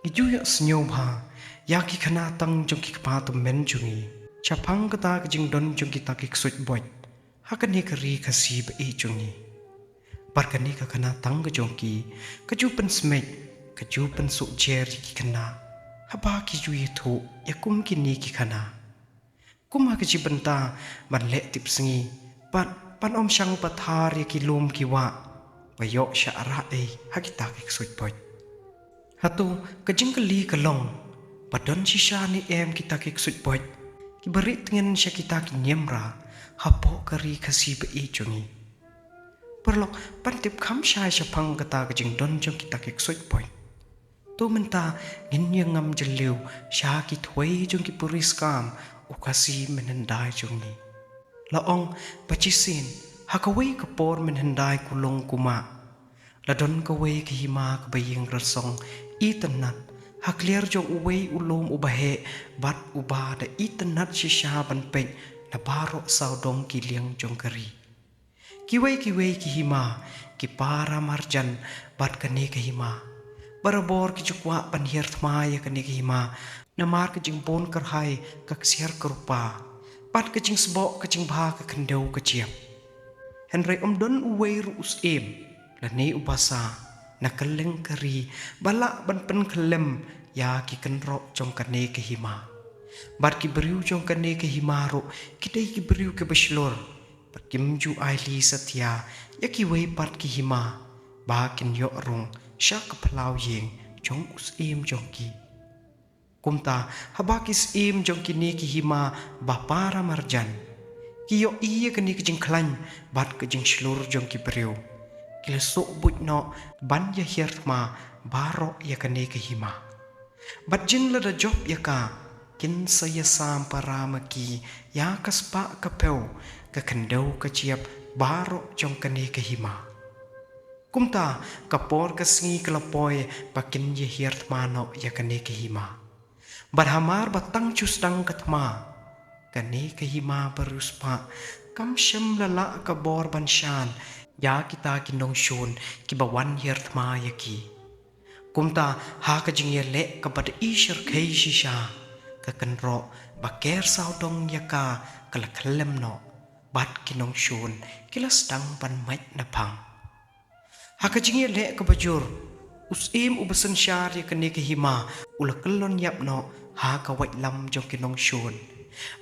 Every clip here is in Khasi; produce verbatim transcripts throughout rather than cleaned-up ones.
Ngi ju ïohsngew bha ïa ki khynnah tang jong ki kpa tymmen jong ngi shaphang kata ka jingdon jong kita ki ksuid boit ha kane ka ri Khasi ba-ïeit jong ngi. Bad kane ka khynnah tang ka jong ki ka ju pynsmit, ka ju pynsuh jer ïa ki khynnah haba ki ju ïathuh ïa kum kine ki khynnah. Kum ha ka jingpynta ban leh tipsngi bad ban ym shang pathar ïa ki lum ki wah ba ïoh shah rah ei ha kita ki ksuid boit. Hato ka jingkylli ka long ba don shisha ne em kita ki ksuid boit kiba rieh tngen sha kita ki niamra hapoh ka ri Khasi ba-ïeit jong ngi? Paralok, ban tip kham shai shaphang kata ka jingdon jong kita ki ksuid boit, to mynta ngin ïa ngam jylliew sha ki thwei jong ki puriskam u Khasi mynhyndai jong ngi. La ong ba shisien ha kawei ka por mynhyndai kulong kumah, la don kawei ka hima kaba ïeng rasong itynnad ha kliar jong uwei u lum uba heh bad uba da itynnad shisha ban peit na baroh sawdong ki liang jong ka ri. Kiwei kiwei ki hima ki para marjan bad kane ka hima. Barabor ki ju kwah ban hiar thma ïa kane ka hima namar ka jingbun kyrhai ka ksiar ka rupa bad ka jingsboh ka jingbha ka khyndew ka jiap. Hynrei ym don uwei ruh u syiem lane u basa na kylleng ka ri ba lah ban pynkhyllem ïa ki kynroh jong kane ka hima. Bad ki briew jong kane ka hima ruh ki dei ki briew kiba shlur bad kim ju ailad satia ïa kiwei pat ki hima ba kin ïoh rung sha ka phyllaw ïing jong u syiem jong ki. Kumta haba ki syiem jong kine ki hima ba para marjan ki ïohi ïa kane ka jingkhlaiñ bad ka jingshlur jong ki briew, ki la suk buit noh ban ïa hiar thma baroh ïa kane ka hima. Bad jin lada jop ïa ka, kin sa ïa sam para ma ki ïa ka spah ka phew ka khyndew ka jiap baroh jong kane ka hima. Kumta ka por ka sngi ka la poi ba kin ïa hiar thma noh ïa kane ka hima. Bad hamar ba tang shu sdang ka thma, kane ka hima ba riewspah kam shym la lah ka bor ban shan ïa kita ki nongshun kiba wan hiar thma ïa ki. Kumta ha ka jingïaleh kaba da i shyrkhei shisha, ka kynroh ba ker sawdong ïa ka ka la khyllem noh bad ki nongshun ki la sdang ban mait na phang. Ha ka jingïaleh kaba jur, u syiem uba synshar ïa kane ka hima u la kyllon ïap noh ha ka waitlam jong ki nongshun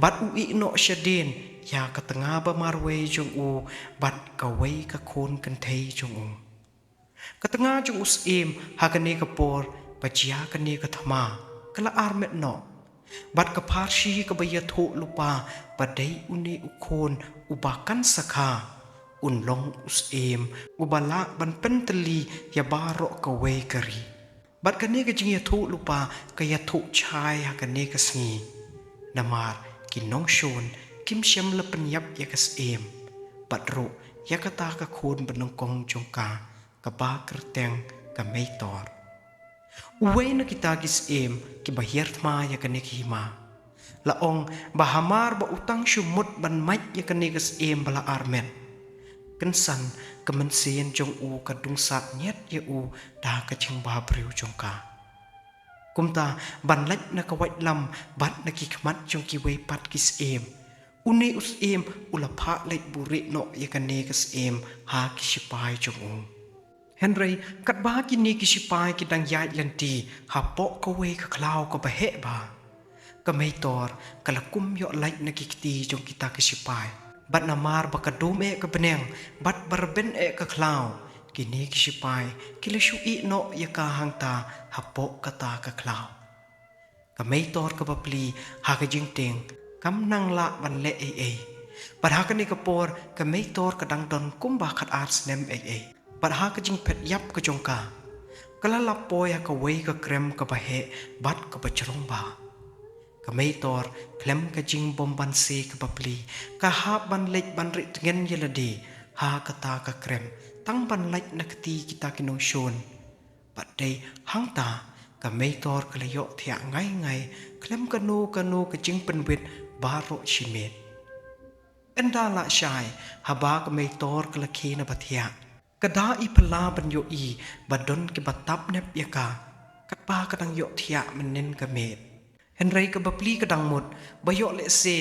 bad u ïeh noh shadien ïa ka tnga ba marwei jong u bad kawei ka khun kynthei jong u. Ka tnga jong u syiem ha kane ka por ba jia kane ka thma ka la armet noh. Bad ka pharshi kaba ïathuh lypa ba dei une u khun uba kan sakha, un long u syiem uba lah ban pyntylli ïa baroh kawei ka ri. Bad kane ka jingïathuh lypa ka ïathuh shai ha kane ka sngi. Namar ki nongshun kim shym la pynïap ïa ka syiem bad ruh ïa kata ka khun banyngkong jong ka kaba kyrteng ka Meitor. Uwei na kita ki syiem kiba hiar thma ïa kane ka hima la ong ba hamar ba u tang shu mut ban mait ïa kane ka syiem ba la armet, kynsan ka mynsiem jong u ka dung sat ñiat ïa u da ka jingbabriew jong ka. Kumta ban lait na ka waitlam bad na ki khmat jong kiwei pat ki syiem, une u syiem u la phah leit buhrieh noh ïa kane ka syiem ha ki shipai jong u. Hynrei katba kine ki shipai ki dang ïaid lynti hapoh kawei ka khlaw kaba heh bha, ka Meitor ka la kum ïoh lait na ki kti jong kita ki shipai. Bad namar ba ka dum eh ka bneng bad ba rben eh ka khlaw, kine ki shipai ki la shu ïeh noh ïa ka hangta hapoh kata ka khlaw. Ka Meitor kaba pli ha ka jingtieng kam nang lah ban leh ei ei. Bad ha kane ka por ka Meitor ka dang don kumba khatar snem ei ei. Bad ha ka jingphet ïap ka jong ka, ka la lap poi ha kawei ka krem kaba heh bad kaba jrong bha. Ka Meitor khlem ka jingbym banse kaba pli ka hap ban leit ban rieh tngen ïa lade ha kata ka krem tang ban lait na kti kita ki nongshun. Bad dei hangta ka Meitor ka la ïohthiah ngai ngai khlem kano kano ka jingpynwit baroh shi miet. Ynda lah shai haba ka Meitor ka la khie na ba thiah, ka da i phylla ban ïohi ba don kiba tap nep ïa ka. Katba ka dang ïohthiah mynnin ka miet. Hynrei ka bapli ka dang mut ba ïoh lehse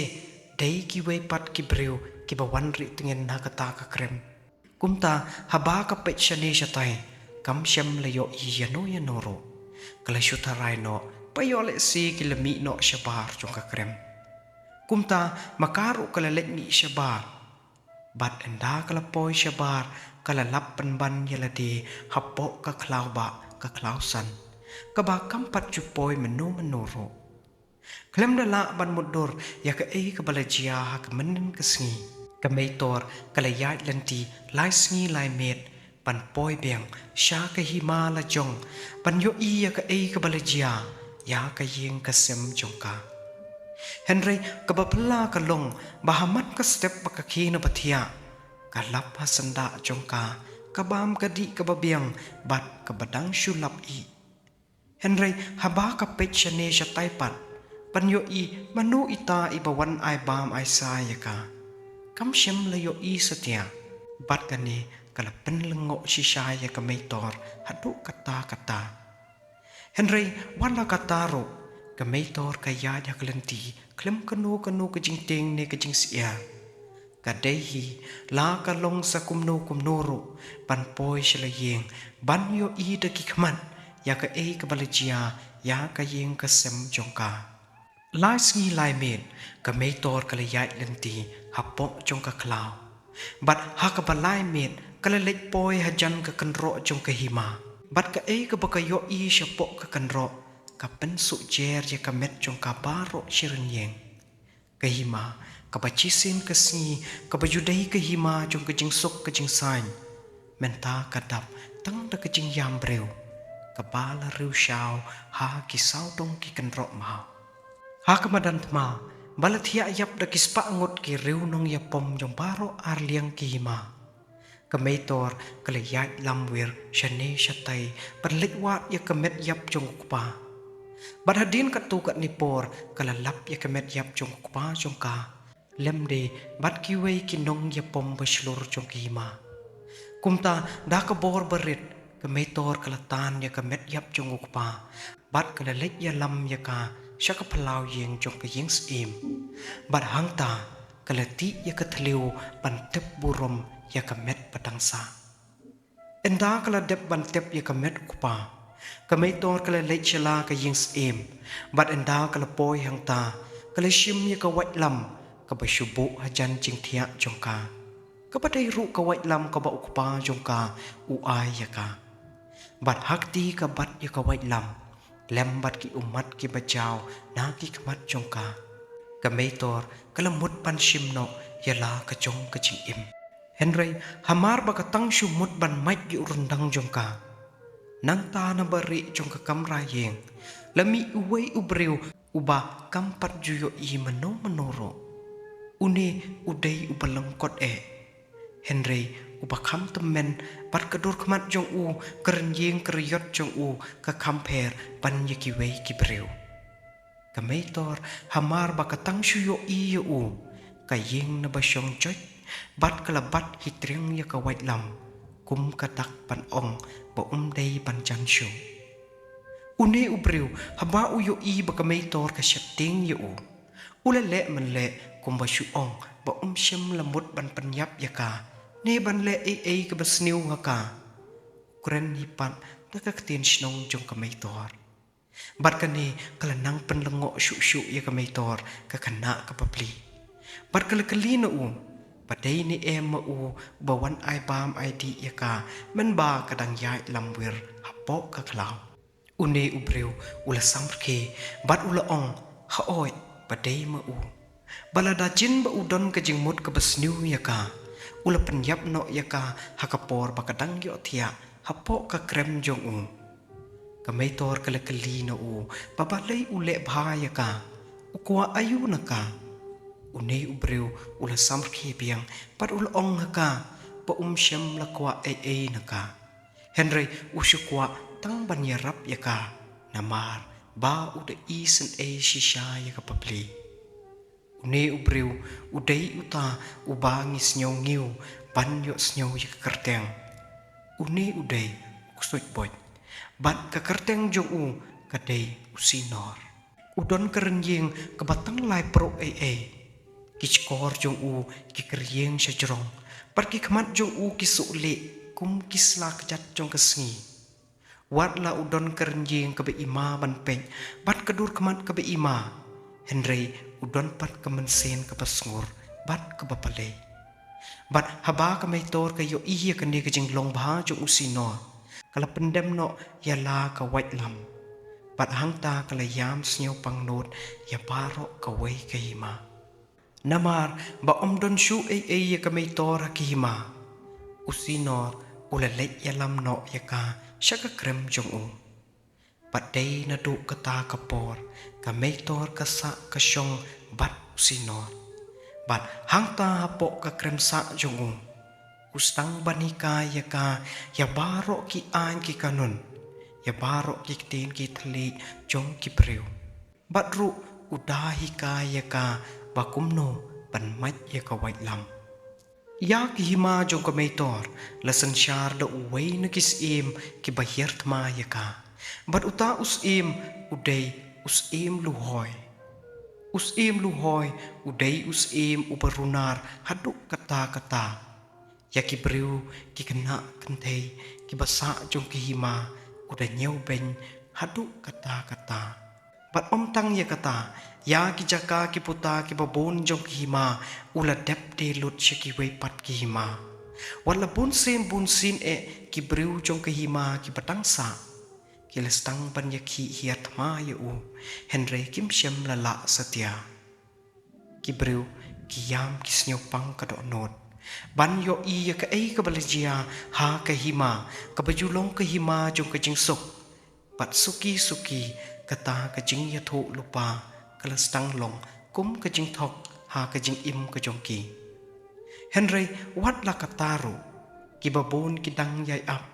dei kiwei pat ki briew kiba wan rieh tngen ha kata ka krem. Kumta haba ka peit shane shatai, kam shym la ïohi ïano ïano ruh. Ka la shu tharai noh ba ïoh lehse ki la mih noh shabar jong ka krem. Kumta ma ka ruh ka la leit mih shabar. Bad ynda ka la poi shabar, ka la lap pynban ïa lade hapoh ka khlaw bah, ka khlaw san, kaba kam pat ju poi mynno mynno ruh. Khlem da lah ban mutdur ïa kaei kaba la jia ha ka mynnin ka sngi, ka Meitor ka la ïaid lynti lai sngi lai miet ban poi biang sha ka hima la jong, ban ïohi ïa kaei kaba la jia ïa ka ïing ka sem jong ka. Hynrei kaba phylla ka long ba ha man ka step ba ka khie na ba thiah, ka lap ha syndah jong ka, ka bam ka dih kaba biang bad kaba dang shu lap ih. Hynrei haba ka peit shane shatai pat ban ïohi mano ita iba wan ai bam ai sai ïa ka, kam shym la ïohi satia. Bad kane ka la pynlyngngoh shisha ïa ka Meitor haduh katta katta. Hynrei wat la katta ruh, ka Meitor ka ïaid ha ka lynti khlem kano kano ka jingtieng ne ka jingsyiar. Ka dei hi la ka long sa kumno kumno ruh ban poi sha la ïing ban ïohi da ki khmat ïa kaei kaba la jia ïa ka ïing ka sem jong ka. Lai sngi lai miet ka Meitor ka la ïaid lynti hapoh jong ka khlaw. Bad ha kaba lai miet ka la leit poi hajan ka kynroh jong ka hima. Bad kaei kaba ka ïohi shapoh ka kynroh ka pynsuh jer ïa ka met jong ka baroh shi rynïeng. Ka hima kaba shisien ka sngi kaba ju dei ka hima jong ka jingsuk ka jingsaiñ, mynta ka dap tang da ka jingïam briew kaba la riewshaw ha ki sawdong ki kynroh maw. Ha ka madan thma ba la thiah ïap da ki spah ngut ki riew nongïapom jong baroh arliang ki hima, ka Meitor ka la ïaid lamwir shane shatai ban leit wad ïa ka met ïap jong u kpa. Bad hadien katto katne por ka la lap ïa ka met ïap jong u kpa jong ka lem de bad kiwei ki nongïapom ba shlur jong ka hima. Kumta da ka bor barit ka Meitor ka la tan ïa ka met ïap jong u kpa bad ka la leit ïalam ïa ka sha ka phyllaw ïing jong ka ïing syiem. Bad hangta ka la tih ïa ka thliew ban tep burom ïa ka met ba dang sah. Ynda ka la dep ban tep ïa ka met u kpa, ka Meitor ka la leit sha la ka ïing syiem. Bad ynda ka la poi hangta ka la shim ïa ka waitlam kaba shu buh hajan jingthiah jong ka, kaba dei ruh ka waitlam kaba u kpa jong ka u ai ïa ka. Bad ha kti ka bat ïa ka waitlam lem bad ki ummat kiba jaw na ki khmat jong ka, ka Meitor ka la mut ban shim noh ïa la ka jong ka jingim. Hynrei hamar ba ka tang shu mut ban mait ïa u ryndang jong ka, nangta na barieh jong ka kamra ïing la mih uwei u briew uba kam pat ju ïohi mano mano ruh. Une u dei uba lyngkot eh, hynrei uba kham tymmen bad ka dur khmat jong u, ka rynïeng ka riot jong u ka kham pher ban ïa kiwei ki briew. Ka Meitor hamar ba ka tang shu ïohi ïa u, ka ïeng na ba shong joit bad ka la bat hi triang ïa ka waitlam kum ka dak ban ong ba um dei ban jan shuh. Une u briew haba u ïohi ba ka Meitor ka sheptieng ïa u, u la leh mynleh kumba shu ong ba um shym la mut ban pynïap ïa ka ne ban leh ei ei kaba sniew ha ka. U kren hi pat da ka ktien shnong jong ka Meitor. Bad kane ka la nang pynlyngngoh shuh shuh ïa ka Meitor ka khynnah ka bapli. Bad ka la kylli na u ba dei ne em ma u ba wan ai bam ai dih ïa ka mynba ka dang ïaid lamwir hapoh ka khlaw. Une u briew u la samrkhie bad u la ong, haoid, ba dei ma u. Ba lada jin ba u don ka jingmut kaba sniew ïa ka, u la pynïap noh ïa ka ha ka por ba ka dang ïohthiah hapoh ka krem jong u. Ka Meitor ka la kylli na u ba balei u leh bha ïa ka, u kwah aïu na ka. Une u briew u la samrkhie biang bad u la ong ha ka ba um shym la kwah ei ei na ka, hynrei u shu kwah tang ban ïarap ïa ka namar ba u da isynei shisha ïa ka bapli. Une u briew u dei uta uba ngi sngew ngiew ban ïohsngew ïa ka kyrteng, une u dei u ksuid buit. Bad ka kyrteng jong u ka dei u Sinor. U don ka rynïeng kaba tang lai pruh ei ei. Ki shkor jong u ki kyrïeng sha jrong, bad ki khmat jong u ki suh lieh kum ki sla kjat jong ka sngi. Wat la u don ka rynïeng kaba ima ban peit, bad ka dur khmat kaba ima, hynrei u don pat ka mynsiem kaba sngur bad kaba palei. Bad haba ka Meitor ka ïohi ïa kane ka jinglong bha jong u Sinor, ka la pyndem noh ïa la ka waitlam. Bad hangta ka la ïam sngewpang nud ïa baroh kawei ka hima. Namar ba ym don shuh ei ei ïa ka Meitor ha ka hima, u Sinor u la leit ïalam noh ïa ka sha ka krem jong u. Bad dei naduh kata ka por ka Meitor ka sah ka shong bad u Sinor. Bad hangta hapoh ka krem sah jong u, u sdang ban hikai ïa ka ïa baroh ki aiñ ki kanun, ïa baroh ki ktien ki thylliej jong ki briew. Bad ruh u da hikai ïa ka ba kumno ban mait ïa ka waitlam. Ïa ka hima jong ka Meitor la synshar da uwei na ki syiem kiba hiar thma ïa ka. Bad uta u syiem u dei u syiem Luhoi. U syiem Luhoi u dei u syiem uba runar haduh katta katta. Ïa ki briew, ki khynnah kynthei kiba sah jong ka hima u da ñiewbeiñ haduh katta katta. Bad ym tang ïa kata, ïa ki jaka ki puta kiba bun jong ka hima u la dep die lut sha kiwei pat ki hima. Wat la bunsien bunsien eh ki briew jong ka hima kiba dang sah, ki la sdang ban ïakhih hiar thma ïa u, hynrei kim shym la lah satia. Ki briew ki ïam ki sngewpang ka dohnud ban ïohi ïa kaei kaba la jia ha ka hima, kaba ju long ka hima jong ka jingsuk. Bad suki suki kata ka jingïathuhlypa ka la sdang long kum ka jingthok ha ka jingim ka jong ki. Hynrei wat la kata ruh, kiba bun ki dang ïai ap,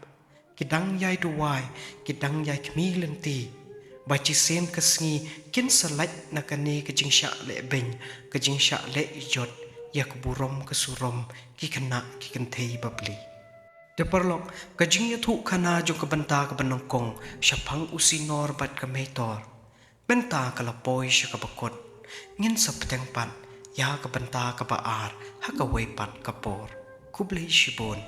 ki dang ïai duwai, ki dang ïai khmih lynti ba shisien ka sngi kin sa lait na kane ka jingshah lehbeiñ, ka jingshah leh ijot ïa ka burom ka surom ki khynnah ki kynthei bapli. Te paralok, ka jingïathuhkhana jong ka bynta kaba nyngkong shaphang u Sinor bad ka Meitor, mynta ka la poi sha kaba kut. Ngin sa bteng pat ïa ka bynta kaba ar ha kawei pat ka por. Khublei shibun.